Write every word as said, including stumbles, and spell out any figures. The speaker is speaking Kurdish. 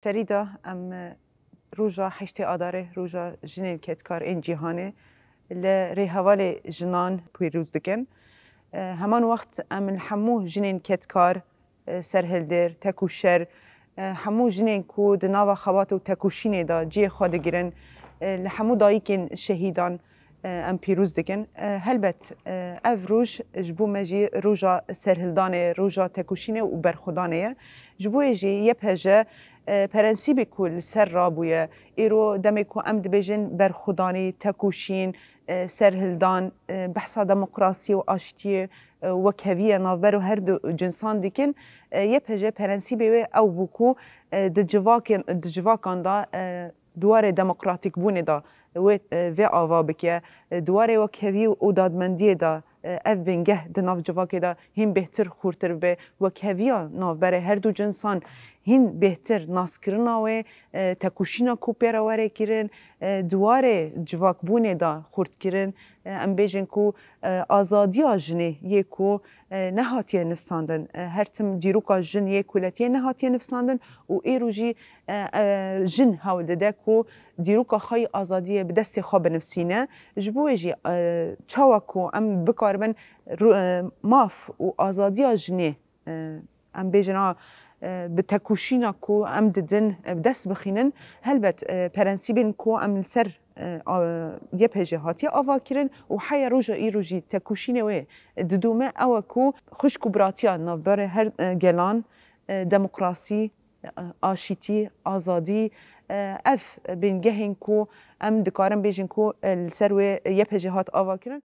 Serî de em roja heştê Adarê, roja jinên kedkar ên cîhanê, li rêhevalê jinan pîroz dikin. E, heman wext em li hemû jinên kedkar, e, serhildir, tekûşer, e, hemû jinên ku di nava xebat û tekûşînê de cihê xwe digirin, e, li hemû dayikên şehîdan, e, em pîroz dikin. E, helbet, e, ev roj ji bo me jî roja serhildanê, roja tekûşînê û berxwedanê ye. Ji bo wê jî Y P J, e, prensîbê ku li ser rabûye, îro demê ku em dibêjin berxwedanî, tekûşîn, e, serhildan, e, behsa demokrasiyê û aştiyê, e, wekheviyê navbera her du cinsan dikin, e, Y P J prensîbê wê ew bû ku, e, di civakên, di civakan de, e, di warê demokratîkbûnê de wê, e, vê ava bike, e, di warê wekhevî û dadmendiyê de, e, ev bingeh di nav civakê de hîn bêhtir xurtir bibe, wekheviya navberê her du cinsan hîn bêhtir naskirina wê, e, tekûşîna ku pê re were kirin, e, di warê civakbûnê de xurtkirin, e, em bêjin ku, e, azadiya jinê yê ku, e, nehatiye nivsandin, e, her tim dîroka jin yê ku letiye nehatiye nivsandin û îro jî, e, e, jin hewl dide ku dîroka xwe yê azadiyê bi destê xwe binivsîne. Ji bo wê jî, e, çawa ku em bikaribin ru-, e, maf û azadiya jinê, e, em bêjin, a, e, bi tekûşîna ku em didin, e, bi dest bixînin, helbet, e, prensîbên ku em li ser, e, a, Y P J hatiye avakirin û heya roja îro jî tekûşînê wê didome, ew e ku xwişk û biratiya navberê her, e, gelan, e, demokrasî, e, aşîtî, azadî, e, ev bingehên ku em dikarin bêjin ku, e, li ser wê Y P J hat avakirin.